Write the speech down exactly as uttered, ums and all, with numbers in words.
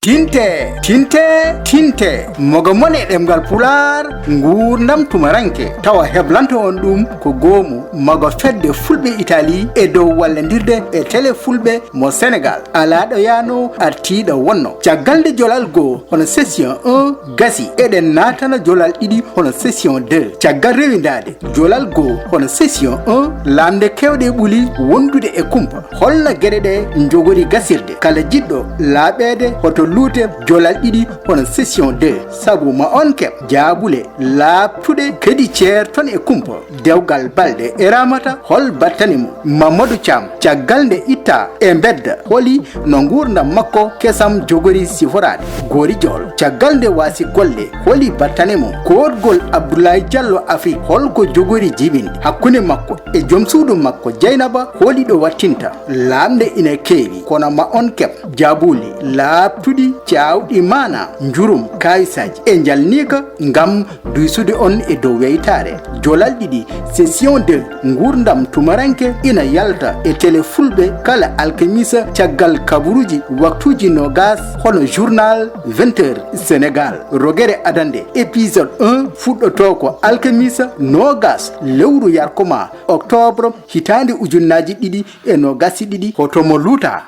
Tinte, tinte, tinte, mogo mon e ɗemngal Pulaar, nguurndam tumaranke, tawa heblanto on ɗum ko goomu mago fedde Fulɓe Itali e dow wallandirde e Tele Fulɓe mo Senegal. Alaa ɗo yaano, artii ɗo wonno. Caggal nde jolal goo hono session un gasi, eɗen naatana jolal ɗiɗi hono session deux. Caggal rewindaade jolal goo hono session un, lamnde keewɗe ɓuli wondude e kumpa. Holno geɗe ɗe njogori gasirde? Kala jiɗɗo laaɓeede hoto luute jolal ɗiɗi hono session deux, sabu ma on keɓ jaabule laaɓtuɗe kadi ceerton e kumpa. Dewgal balɗe e ramata hol battane mum? Mamadou Thiam, caggal nde itta e mbedda, holi no nguurndam makko kesam jogori siforaade? Gori Jol, caggal nde waasi golle, holi battane mum? Koɗgol Abdoulaye Diallo Afrique, holko jogori jibinde hakkunde makko e joom suudu makko Dieynaba, holi ɗo wattinta? Lamnde ina keewi, kono ma on keɓ jaabuli laaɓtuɗi, caawɗi maana, njurum, kaawisaaji e njalniika ngam duysude on e dow weytaare. Jolal ɗiɗi, session deux, nguurndam tumaranke ina yalta e Tele Fulɓe kala alkamisa caggal kabaruuji waktuuji noogas, hono journal vingt heures Sénégal. Rogere adannde, épisode un, fuɗɗotoo ko alkamisa noogas lewru yarkoma, octobre, hitaande ujunnaaji ɗiɗi e noogas e ɗiɗi. Hoto mo luuta.